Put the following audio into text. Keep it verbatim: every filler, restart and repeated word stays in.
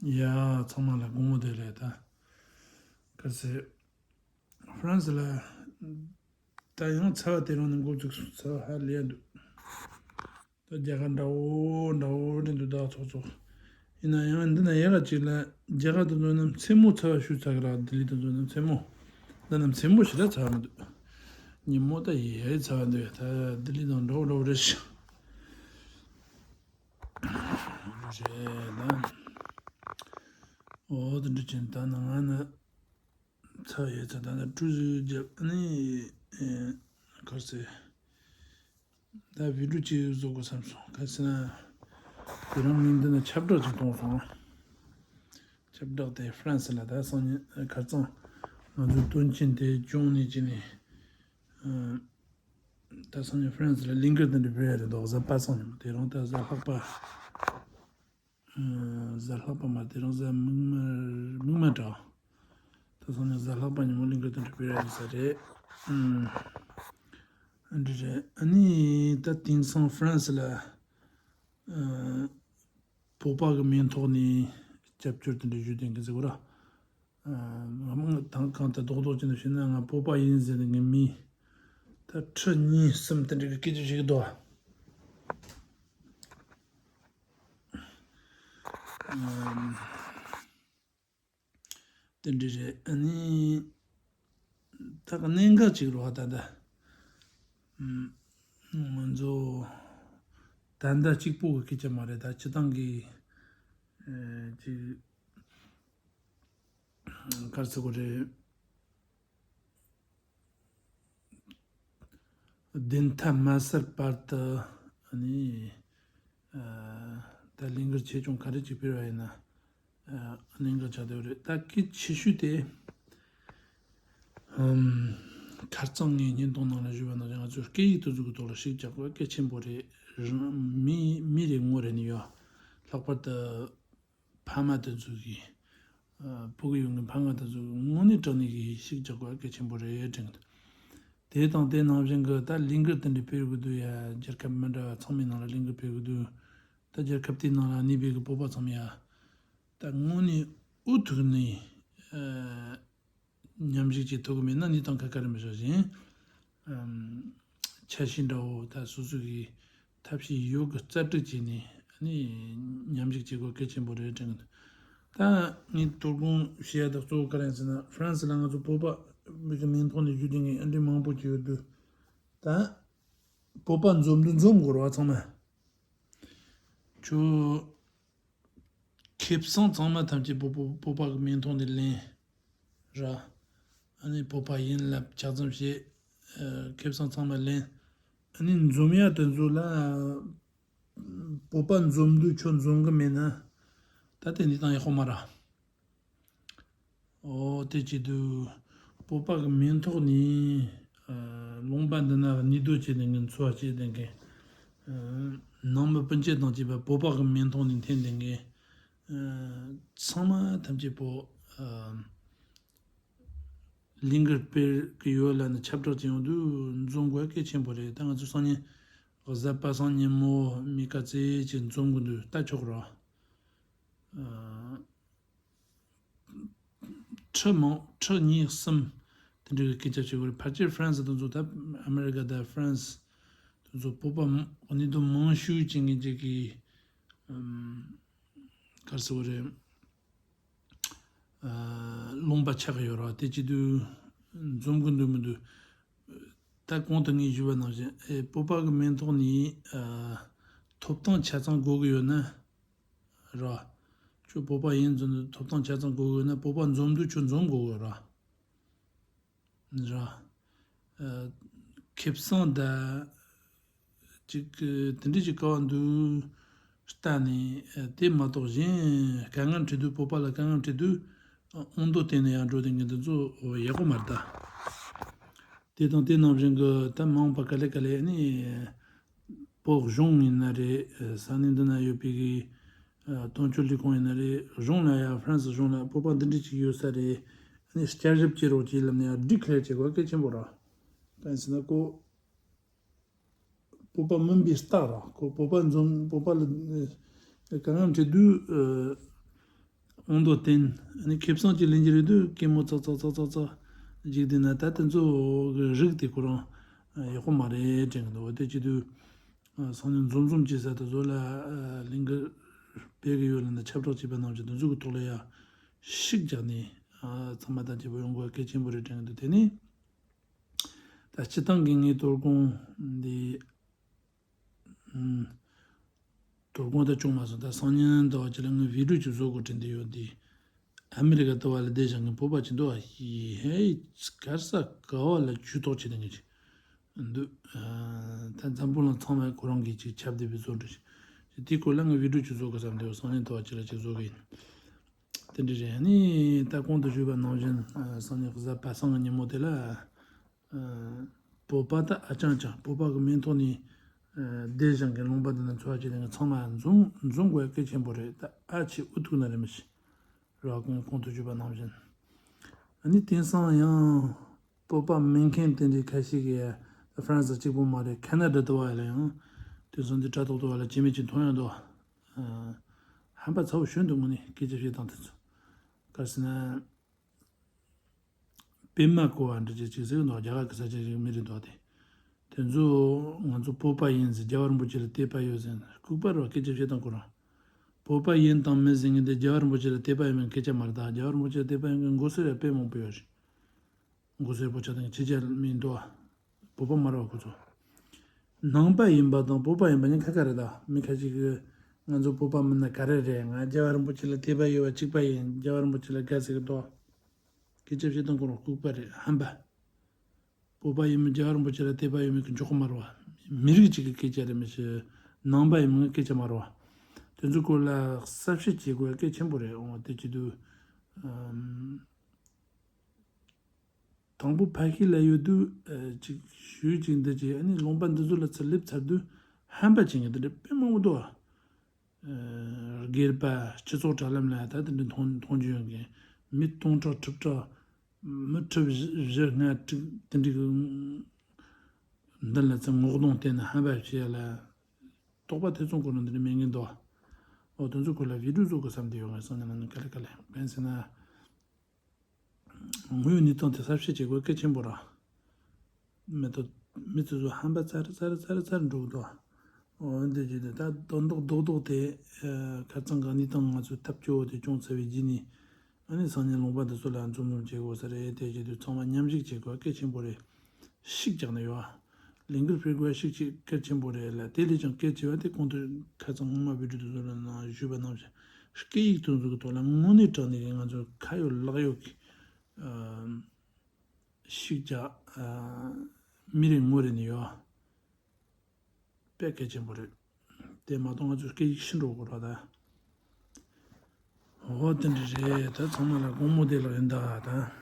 ཡ། ཚང་མ་ལ་དགོང་མོ་བདེ་ལེགས། ད་ག་ཚོད། ཧྥ་རན་སི་ལ་ད་ཡང་ཚ་བ་དེ་རིང་ནས་འགོ་བཙུགས་སོང་། ཚ་བ་ཧ་ལས་འདུག་ད་རྒྱ་གར་འདྲ་བོ་འདྲ་བོ་རེད་འདུག་ད་ཚོགས་ཚོགས། ཡིན་ན་ཡང་འདི་ན་ཡག་ག་ཅིག་ལ། རྒྱ་གར་དུ་འཛོམས་ན་མཚན་མོ་ཚ་བ་ཞུ་ཚ་གི་ར། ལྡི་ལི་དུ་འཛོམས་ན་མཚན་མོ། འདི་ན་མཚན་མོ་ཞིག་ལ་ཚ་བ་མི་འདུག་ཉིན་མོ་ད་ཡེ་ཡེ་ཚ་བ་འདུག་ད་ལྡི་ལི་དང་འདྲ་བོ་འདྲ་བོ་རེད་ཤག་རེད་ད། འོ་དེ་འདྲ་ཅན་ད་ནང་ང་ན་ཚ་ཡོད་ཚ། ད་ནི་ཀྲུ་ཟིག་རྒྱབ་ནི་གར་སེ། ད་བི་ཌིའོ་ཅིག་བཟོ་དགོས་བསམ་སོང་། ག་ཟེར་ན། དེ་རིང་ངས་འདི་ན་ཁྱབ་བསྒྲགས་ཅིག་གཏོང་སོང་། ཁྱབ་བསྒྲགས་དེ་ཧྥ་རན་སི་ལ་ད་སང་ཉིན་ཁ་རྩང་ང་ཚོའི་དོན་རྐྱེན་དེ་བྱུང་ནས་ཅི་ནས། ད་སང་ཉིན་ཧྥ་རན་སི་ལ་ལིང་གར་དེ་འདྲ་སྤེལ་ཡ་རེད་འདུག་གཟའ་པ་སངས་ཉིན་མོ། དེ་རིང་ད་གཟའ་ལྷག་པ། གཟའ་ལྷག་པ་མ། དེ་རིང་གཟའ་མིག་དམར། མིག་དམར་འདྲ། ད་སང་ཉིན་གཟའ་ལྷག་པ་ཉིན་མོ་ལིང་གར་དེ་འདྲ་སྤེལ་ཡ་ཡིན་ས་རེད། ཨ་འདྲ་རེད། ཨ་ནི་ད་དེང་སང་ཧྥ་རན་སི་ལ་བོད་པ་གི་མིང་ཐོག་ནས་སྐྱབས་བཅོལ་དེ་འདྲ་ཞུ་དེ་འགན་ཟེར་གོ་ར། ང་མང་དང་གང་ལྟར་རྡོག་རྡོག་ཅན་དུ་བཤད་ན། ང་བོད་པ་ཡིན་ཟེར་ནས་ངའི་མི་ད་ཁྲི་གཉིས་གསུམ་དེ་འདྲ་གི་སྐད་ཆ་བཤད་ཀྱི་འདུག་དེ་འདྲ་རེད། ཨ་ནི་ད་ག་གནད་འགག་ཅིག་རེད་བ། ད་ད་ང་ཚོ་ད་ལྟ་གཅིག་པོ་གི་སྐད་ཆ་མ་རེད། ད་སྤྱི་བཏང་གི་ཅིག་ག་རེ་ཟེར་དགོས་རེད། བདེན་མཐའ་མ་གསལ་བར་དུ་ནི་ད་ལས་འགུལ་ཆེ་ཆུང་ག་རེ་ཅིག་སྤེལ་བ་ཡིན་ན་གནད་འགག་ཆགས་བསྡད་ཡོད་རེད། ད་གལ་ཆེ་ཤོས་དེ་ཁ་རྩང་ངས་བརྙན་ཐུང་ནང་ལ་ཞུས་པ་ནང་བཞིན་ང་ཚོའི་སྐད་ཡིག་དེ་ཚོ་གི་ཐོག་ལ་ཤུགས་རྒྱག་དགོས་གལ་ཆེན་པོ་རེད། མི་མི་རེ་ངོ་རེ་ནས་ཡོད། ལྷག་པར་དུ་ཕ་མ་དེ་ཚོ་གིས། ཕྲུ་གུ་ཡོད་མཁན་ཕ་མ་དེ་ཚོ་གིས་དངོས་གནས་དྲང་གནས་ཀྱི་ཤུགས་རྒྱག་དགོས་གལ་ཆེན་པོ་རེད་དྲན་གི་འདུག་དེ་དང་དེ་ནང་བཞིན་གྱི་ད་ལས་འགུལ་དེ་འདྲ་སྤེལ་དགོས་འདུག་ཡ། རྒྱལ་ཁབ་མི་འདྲ་བ་ཚང་མའི་ནང་ལ་ལས་འགུལ་སྤེལ་དགོས་འདུག་ད་རྒྱལ་ཁབ་དེའི་ནང་ལ་གནས་པའི་གི་བོད་པ་ཚང་མ་ཡ། ད་དངོས་གནས་འུ་ཐུག་ནས་མཉམ་ཞུགས་བྱེད་ཐུབ་ཀྱི་མེད་ན་གནས་སྟངས་ཁ་ཁ་རེད་མི་ཤོག་བཞིན། འཆར་གཞི་འདྲ་བོ་ད་སོ་སོ་གི་ཐབས་ཤེས་ཡོད་གི་རྩལ་སྤྲུགས་བྱས་ནས་ནི་མཉམ་ཞུགས་བྱེད་དགོས་གལ་ཆེན་པོ་རེད་དྲན་གི་འདུག་ད་ངས་དོ་དགོང་བཤད་ཡ་ད་གཙོ་བོ་ག་རེ་ཡིན་ཟེར་ན། ཧྥ་རན་སི་ལ་ང་ཚོ་བོད་པ་མི་གི་མིང་ཐོག་ནས་བརྒྱུད་དེ་ངས་ཨ་འདྲའི་མང་པོ་བྱས་ཡོད་དུས། ད་བོད་པ་འཛོམས་དུས་འཛོམས་དགོས་རེད་བ་ཚང་མ། ཁྱོད། ཁེ་བཟང་ཚང་མ་ཐམས་ཅད་བོད་པ་བོད་པ་གི་མིང་ཐོག་ནས་ལེན། ར། ཨ་ནི་བོད་པ་ཡིན་ལབ་ལྕགས་རྩོམ་བྱེད། ཨ། ཁེ་བཟང་ཚང་མ་ལེན། ཨ་ནི་འཛོམས་ཡ་དེ་ཚོ་ལ་བོད་པ་འཛོམས་དུས་ཁྱོད་འཛོམས་གི་མེད་ན། ད་དེ་འདི་དང་ཡག་པོ་མ་ར། ཨོ་དེ་བྱེད་དུས་བོད་པ་གི་མིང་ཐོག་ནས། ཨ། ལུང་པ་འདི་ན་གནས་སྡོད་བྱས་བསྡད་མཁན། འཚོ་བ་སྐྱེལ་བསྡད་མཁན། ཨ། ནང་མི་སྤུན་མཆེད་དང་བཅས་པ་བོད་པ་གི་མིང་ཐོག་ནས་འཐེན་བསྡད་མཁན། ཨ། ཚང་མ་ཐམས་ཅད་པོ། ཨ། ལས་འགུལ་སྤེལ་གི་ཡོད་ལབ་ནས་ཁྱབ་བསྒྲགས་བྱེད་ཡོང་དུས་འཛོམས་དགོས་གལ་ཆེན་པོ་རེད། ད་ང་ཚོ་སང་ཉིན་གཟའ་པ་སངས་ཉིན་མོ་མི་ག་ཚད་ཅིག་འཛོམས་དགོས་འདུག་ལྟ་ཆོག་རོགས། ཨ། ཁྲི་མང་ཁྲི་གཉིས་གསུམ་དེ་འདྲའི་སྐད་ཆ་བཤད་དགོས་རེད། ཕལ་ཆེར་ཧྥ་རན་སི་དེ་ཚོ། ད་ཨ་མེ་རི་ཀ་དང་ཧྥ་རན་སི་དེ་ཚོ་བོད་པ་མ་གནས་སྡོད་མང་ཤོས་ཅན་གྱི་ཅིག་གི། ཨམ། ག་རེ་ཟེར་དགོས་རེད། ཨ། ལུང་པ་ཆགས་ཡོད་རེད། དེ་བྱེད་དུས་འཛོམས་གི་འདུག་མི་འདུག་ད་གོང་དུ་ངས་ཞུས་པ་ནང་བཞིན། ཨེ། བོད་པ་གི་མིང་ཐོག་ནས། ཨ། ཐོབ་ཐང་ཆ་ཚང་དགོས་གི་ཡོད་ན། ར། ཁྱོད་བོད་པ་ཡིན་ཚུལ་ཐོབ་ཐང་ཆ་ཚང་དགོས་གི་ཡོད་ན་བོད་པ་འཛོམས་དུས་ཁྱོད་འཛོམས་དགོས་གི་ར། ར། ཨ། ཁེ་བཟང་ད་ཅིག་དེ་འདྲ་ཅིག་དཀའ་བ་འདུག་ལྟ་ནས། ཨ། དེ་མ་གཏོགས་གཞན་དཀའ་ངལ་འཕྲད་དུས། བོད་པ་ལ་དཀའ་ངལ་འཕྲད་དུས་དབང་དུ་བཏང་ནས་ཡར་འགྲོ་བསྡད་མཁན་དེ་ཚོ་ཡག་པོ་མ་རེད་ད། དེ་དང་དེ་ནང་བཞིན་གྱི་ད་མ་འོངས་པ་ག་ལེ་ག་ལེ་ནི་བོད་གཞུང་ཡིན་ན་རེད། ས་གནས་འདི་ན་ཡོད་པའི་གི་དོན་གཅོད་ལས་ཁུངས་ཡིན་ན་རེད། གཞུང་ལ་ཡ། ཧྥ་རན་སི་གཞུང་ལ་བོད་པ་འདི་འདྲ་ཅིག་ཡོད་ས་རེད། ནི་བསྐྱར་ཞིབ་བྱེད་རོགས་གྱིས་ལབ་ནས་ཡ་ཌི་ཀི་ལེར་བྱེད་དགོས་གལ་ཆེན་པོ་རེད། གང་ཡིན་ཟེར་ན་ཁོ་བོད་པ་མིན་པའི་རྟགས་རེད། ཁོ་བོད་པ་འཛོམས། བོད་པ་ལ་དཀའ་ངལ་འཕྲད་དུས། ཨ། དབང་དུ་བསྟན། ཨ་ནི་ཁེ་བཟང་ཅིག་ལེན་གྱི་རེད་དུས་སྐད་མོ་ཙག་ཙག་ཙག་ཙག་ཙག་འཇིག་བསྡད་ན། ད་དེ་ཚོ་གི་རིགས་དེ་ཁོ་རང་ཡག་པོ་མ་རེད་དྲན་གི་འདུག་འོ་དེ་བྱེད་དུས། སང་ཉིན་འཛོམས་འཛོམས་བྱེད་ས་དེ་ཚོ་ལ་ལས་འགུལ་སྤེལ་གི་ཡོད་ལབ་ན། ཁྱབ་བསྒྲགས་བྱས་པ་ནང་བཞིན་དེ་ཚོ་གི་ཐོག་ལ་ཡ་ཤུགས་རྒྱག་ནས་ཚང་མ་དང་བཅས་པ་ཡོང་དགོས་གལ་ཆེན་པོ་རེད་དྲན་གི་འདུག་དེ་ནས་ད་སྤྱི་བཏང་གི་ངའི་དོ་དགོང་འདི། ཨུམ། དོ་དགོང་ད་བྱུང་མ་སོང་། ད་སང་ཉིན་ཟླ་བ་གཅིག་ལ་ངས་བི་ཌིའོ་ཅིག་བཟོ་དགོས་དྲན་བསྡད་ཡོད་འདི། ཨ་མི་རི་ཀ་ལྟ་བ་ལ་བསྡད་བཞག་མཁན་བོད་པ་ཅིག་འདུག་ཨ། ཧེ། གར་ས་ག་བ་ལ་ཇུས་གཏོགས་བྱེད་མཁན་ཅིག་འདུག་ཨ། ད་འཛམ་བུ་གླིང་ཚང་མས་ཁོ་རང་གིས་ཅིག་ཁྱབ་བསྡད་པའི་བཟོ་འདྲ་ཞིག་དེའི་སྐོར་ལ་ངས་བི་ཌིའོ་ཅིག་བཟོ་དགོས་བསམ་བསྡད་ཡོད། སང་ཉིན་ཟླ་བ་གཅིག་ལ་ཅིག་བཟོ་གི་ཡིན། དེ་འདྲ་རེད། ཨ་ནི་ད་གོང་དུ་ཞུས་པ་ནང་བཞིན་སང་ཉིན་གཟའ་པ་སངས་ཀྱི་ཉིན་མོ་དེ་ལ། བོད་པ་ད་ཨ་ཅང་ཅང་བོད་པ་གི་མིང་ཐོག་ནས་བསྡད་བཞག་མཁན་ལུང་པ་འདི་ན་འཚོ་བ་སྐྱེལ་མཁན་ཚང་མ་འཛོམས་འཛོམས་དགོས་གལ་ཆེན་པོ་རེད། ད་ཨ་ཆེ་ཨུ་ཐུག་ན་རེ་མི་ཤེས་ར། གོང་གོང་དུ་ཞུས་པ་ནང་བཞིན། ཨ་ནི་དེང་སང་ཡང་བོད་པ་མིན་མཁན་དེ་འདྲའི་ཁ་ཤས་ཀྱིས། ད་ཧྥ་རན་སི་གཅིག་པོ་མ་རེད། ཁ་ན་ཌ་དུ་བ་ལ་ཡང་དེང་སང་འདི་དྲ་ཐོག་ཏུ་བ་ལ་བྱེད་མེད་ཅིག་མཐོང་ཡོང་འདུག་ཧམ་པ་ཚ་བོ་ཞོན་འདུག་དངོས་གནས་སྐད་ཆ་བཤད་སྟངས་དེ་ཚོ། ག་རེ་ཟེར་ན། པད་མ་བཀོད་པ་འདྲ་ཅིག་ཅིག་ཟེར་གི་འདུག་རྒྱ་གར་གྱི་ས་ཆ་ཞིག་མི་རེད་འདུག་སྟེ། དེ་ཚོ་ང་ཚོ་བོད་པ་ཡིན་ཟེར། རྒྱལ་བ་རིན་པོ་ཆེ་ལ་དད་པ་ཡོད་ཟེར། ལྐུགས་པ་རེད་བ། སྐད་ཆ་བཤད་སྟངས་ཁོ་རང་། བོད་པ་ཡིན་དང་མིན་ཟེར་མཁན་དེ་རྒྱལ་བ་རིན་པོ་ཆེ་ལ་དད་པ་ཡོད་མེད་སྐད་ཆ་མ་རེད། ད་རྒྱལ་བ་རིན་པོ་ཆེ་ལ་དད་པ་ཡོད་མཁན་མགོ་སེར་ཡང་དཔེ་མང་པོ་ཡོད་རེད། མགོ་སེར་པོ་ཆགས་དང་ཕྱི་རྒྱལ་མི་འདུག་བ། བོད་པ་མ་རེད་བ་ཁོ་ཚོ། ནང་པ་ཡིན་པ་དང་བོད་པ་ཡིན་པ་གཉིས་ཁ་ཁ་རེད། ད་མི་ཁ་ཅིག་གིས་ང་ཚོ་བོད་པ་མིན་ན་ག་རེ་རེད། ང་རྒྱལ་བ་རིན་པོ་ཆེ་ལ་དད་པ་ཡོད་པ་གཅིག་པ་ཡིན། རྒྱལ་བ་རིན་པོ་ཆེ་ལ་དགའ་ཟེར་གི་འདུག་སྐད་ཆ་བཤད་སྟངས་ཁོ་རང་ལྐུགས་པ་རེད། ཧམ་པ། བོད་པ་ཡིན་མིན་རྒྱལ་བ་རིན་པོ་ཆེ་ལ་དད་པ་ཡོད་མེད་ཀྱི་འཇོག་གི་མ་རེད་བ། མི་རིགས་གཅིག་གི་སྐད་ཆ་རེད་མི་ཤེས། ནང་པ་ཡིན་མིན་སྐད་ཆ་མ་རེད་བ། དེ་ཚོའི་སྐོར་ལ་གསལ་བཤད་བྱེད་དགོས་གལ་ཆེན་པོ་རེད། འོ་དེ་བྱེད་དུས། ཨམ། དང་པོ་ཕ་ཤི་ལ་ཡོད་དུས་ཨ་ཅིག་ཞུས་ཅིག་འདི་ཅིག་ཨ་ནི་ལུང་པ་འདི་ཚོ་ལ་ཚུར་སླེབས་ཚར་དུས་ཧམ་པ་བྱེད་མཁན་དེ་འདྲ་དཔེ་མང་པོ་འདུག་ཨ། སྒེར་པ་སྤྱི་ཚོགས་དྲ་ལམ་ལ་ད་དེ་འདྲ་མཐོང་མཐོང་རྒྱུ་ཡོད་མཁན་མི་སྟོང་ཕྲག་ཁྲི་ཕྲག་མི་ཁྲི་བཞི་བཞི་ལྔ་དྲུག་དེ་འདྲའི་གི་མདུན་ལ་ཚུར་ངོ་གདོང་བསྟན་ནས་ཧམ་པ་བྱེད་ཡ་ལ་དོགས་པ་ཐེ་ཚོམ་ཁོ་རང་དེ་འདྲ་མེད་མཁན་འདུག་འོ་དེ་ཚོ་སྐོར་ལ་བི་ཌིའོ་བཟོ་དགོས་བསམ་བསྡད་ཡོད། ངས་སང་ཉིན་ནང་ནས་ག་ལེ་ག་ལེ་གང་ཟེར་ན། དངོས་ཡོད་གནས་སྟངས་དེ་གསལ་བཤད་བྱེད་དགོས་གལ་ཆེན་པོ་རེད། མི་ཐོག་མི་ཚོ་ཚོ་ཧམ་པ་ཚ་རུ་ཚ་རུ་ཚ་རུ་ཚ་རུ་འགྲོ་གི་འདུག་འོ་འདི་བྱས་ཏེ་ད་དོན་དག་རྡོག་རྡོག་དེ་ཨ་ཁ་རྩང་གི་གནས་སྟངས་ང་ཚོས་ཐབས་སྐྱོ་བོ་དེ་བྱུང་ཚར་བའི་རྗེས་ནས་ཨ་ནི་སང་ཉིན་ལུང་པ་འདི་ཚོ་ལ་འཛོམས་འཛོམས་བྱེད་དགོས་ས་རེད། དེ་བྱས་དུས་ཚང་མ་མཉམ་ཞུགས་བྱེད་དགོས་གལ་ཆེན་པོ་རེད། ཤུགས་རྒྱག་ནས་ཡོད། ལས་འགུལ་སྤེལ་དགོས་ཤུགས་ཆེ་གལ་ཆེན་པོ་རེད་ལ། དེ་ལས་ཀྱང་གལ་ཆེ་བ་དེ་གོང་དུ་ཁ་སང་སྔོན་མ་བི་ཌིའོ་དེ་ཚོ་ལ་ནང་ཞུས་པ་ནང་བཞིན་སྐད་ཡིག་དེ་ཚོ་གི་ཐོག་ལ་དངོས་གནས་དྲང་གནས་ཀྱི་ང་ཚོ་ཁ་ཡོད་ལག་ཡོད་ཀྱི་ཨ་ཤུགས་རྒྱག་ཨ་མི་རེ་ངོ་རེ་ནས་ཡོད། དཔེ་གལ་ཆེན་པོ་རེད། དེ་མ་གཏོགས་ང་ཚོའི་སྐད་ཡིག་ཤི་འགྲོ་གི་རེད་ད། འོ་དེ་འདྲ་རེད། ད་ཚང་མ་ལ་དགོང་མོ་བདེ་ལེགས་ཡིན་ད་ད།